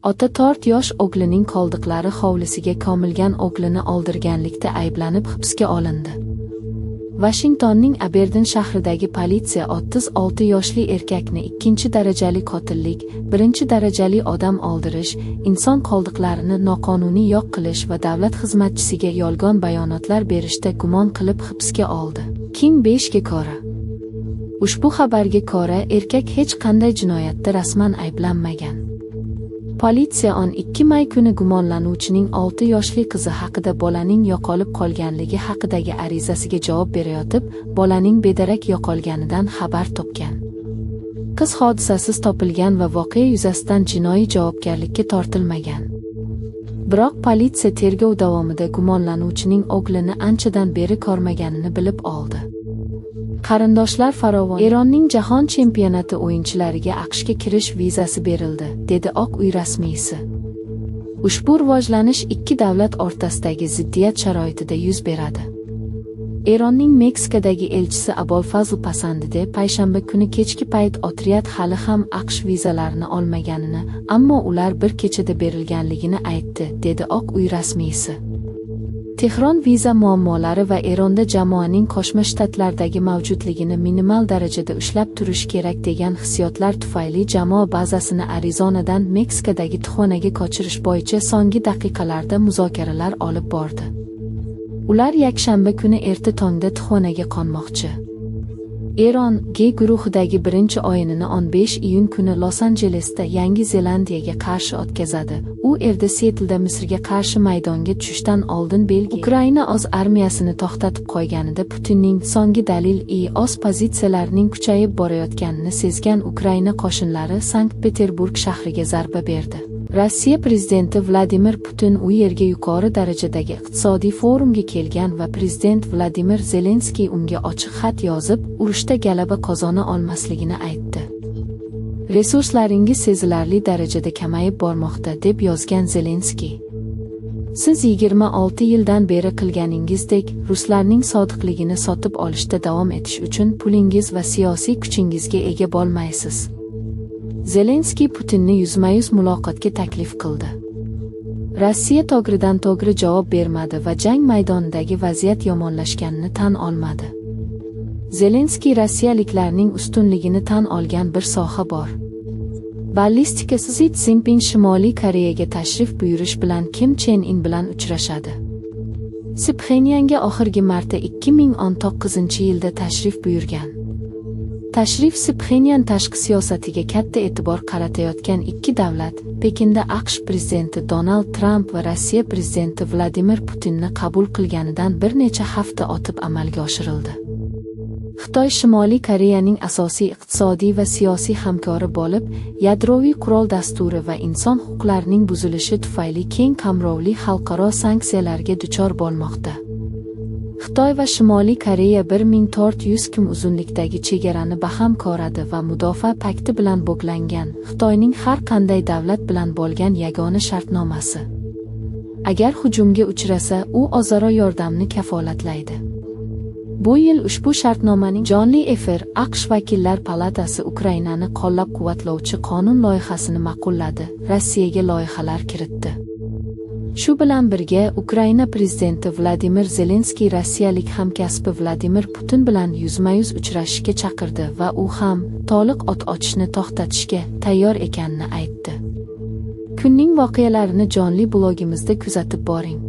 Ota 4 yosh o'g'lining qoldiqlari hovlisiga ko'milgan o'g'lini o'ldirganlikda ayblanib hibsga olindi. Washingtonning Aberdin shahridagi politsiya 36 yoshli erkakni 2 darajali qotillik, 1 darajali odam o'ldirish, inson qoldiqlarini noqonuniy yo'q qilish va davlat xizmatchisiga yolg'on bayonotlar berishda gumon qilib hibsga oldi. King 5 ga ko'ra. Ushbu xabarga ko'ra, erkak hech qanday jinoyatda rasman ayblanmagan. Politsiya 12 may kuni gumonlanuvchining 6 yoshli qizi haqida bolaning yo'qolib qolganligi haqidagi arizasiga javob berayotib, bolaning bedarak yo'qolganidan xabar topgan. Qiz hodisasiz topilgan va voqea yuzasidan jinoiy javobgarlikka tortilmagan. Biroq politsiya tergov davomida gumonlanuvchining o'g'lini anchadan beri ko'rmaganini bilib oldi. Qarindoshlar farovon. Eronning jahon chempionati o'yinchilariga AQShga kirish vizasi berildi, dedi Oq uy rasmiysi. Ushbu rivojlanish ikki davlat o'rtasidagi ziddiyat sharoitida yuz beradi. Eronning Meksikadagi elchisi Abolfazl Pasandide payshanba kuni kechki payt otryad hali ham AQSh vizalarini olmaganini, ammo ular bir kechada berilganligini aytdi, dedi Oq uy rasmiysi. Tehron viza muammolari va Eronda jamoaning Qo'shma Shtatlardagi mavjudligini minimal darajada ushlab turish kerak degan hissiyotlar tufayli jamoa bazasini Arizonadan Meksikadagi Tixuanaga ko'chirish bo'yicha so'nggi daqiqalarda muzokaralar olib bordi. Ular yakshanba kuni erta tongda Tixuanaga qo'nmoqchi. Eron G guruhidagi birinchi o'yinini 15 iyun kuni Los-Anjelesda Yangi Zelandiyaga qarshi o'tkazadi. U erda Seatlda Misrga qarshi maydonga tushishdan oldin Belgiya Ukraina o'z armiyasini to'xtatib qo'yganida Putinning so'nggi dalil o'z pozitsiyalarining kuchayib borayotganini sezgan Ukraina qo'shinlari Sankt-Peterburg shahriga zarba berdi. Rossiya prezidenti Vladimir Putin u yerga yuqori darajadagi iqtisodiy forumga kelgan va prezident Vladimir Zelenskiy unga ochiq xat yozib, urushda g'alaba qozona olmasligini aytdi. Resurslaringiz sezilarli darajada kamayib bormoqda, deb yozgan Zelenskiy. Siz 26 yildan beri qilganingizdek, ruslarning sodiqligini sotib olishda davom etish uchun pulingiz va siyosiy kuchingizga ega bo'lmaysiz. Zelenskiy Putinni yuzma-yuz muloqotga taklif qildi. Rossiya to'g'ridan-to'g'ri javob bermadi va jang maydonidagi vaziyat yomonlashganini tan olmadi. Zelenskiy rossiyaliklarning ustunligini tan olgan bir soha bor. Ballistika. Si Szinpin Shimoliy Koreyaga tashrif buyurish bilan Kim Chen In bilan uchrashadi. Si Pxenyanga oxirgi marta 2019-yilda tashrif buyurgan. Tashrif Si Pxenyan tashqi siyosatiga katta e'tibor qaratayotgan ikki davlat, Pekinda AQSh prezidenti Donald Tramp va Rossiya prezidenti Vladimir Putinni qabul qilganidan bir necha hafta o'tib amalga oshirildi. Xitoy Shimoliy Koreyaning asosiy iqtisodiy va siyosiy hamkori bo'lib, yadroviy qurol dasturi va inson huquqlarining buzilishi tufayli keng qamrovli xalqaro sanksiyalarga duchor bo'lmoqda. Xitoy va Shimoliy Koreya 1400 km uzunlikdagi chegarani baham ko'radi va mudofaa pakti bilan bog'langan Xitoyning har qanday davlat bilan bo'lgan yagona shartnomasi. Agar hujumga uchrasa, u o'zaro yordamni kafolatlaydi. Bu yil ushbu shartnomaning jonli efir AQSh vakillar palatasi Ukrainani qo'llab-quvvatlovchi qonun loyihasini ma'qulladi, Rossiyaga loyihalar kiritdi. Shu bilan birga, Ukraina prezidenti Vladimir Zelenskiy rossiyalik hamkasbi Vladimir Putin bilan yuzma-yuz uchrashishga chaqirdi va u ham to'liq o't ochishni to'xtatishga tayyor ekanini aytdi. Kunning voqealarini jonli blogimizda kuzatib boring.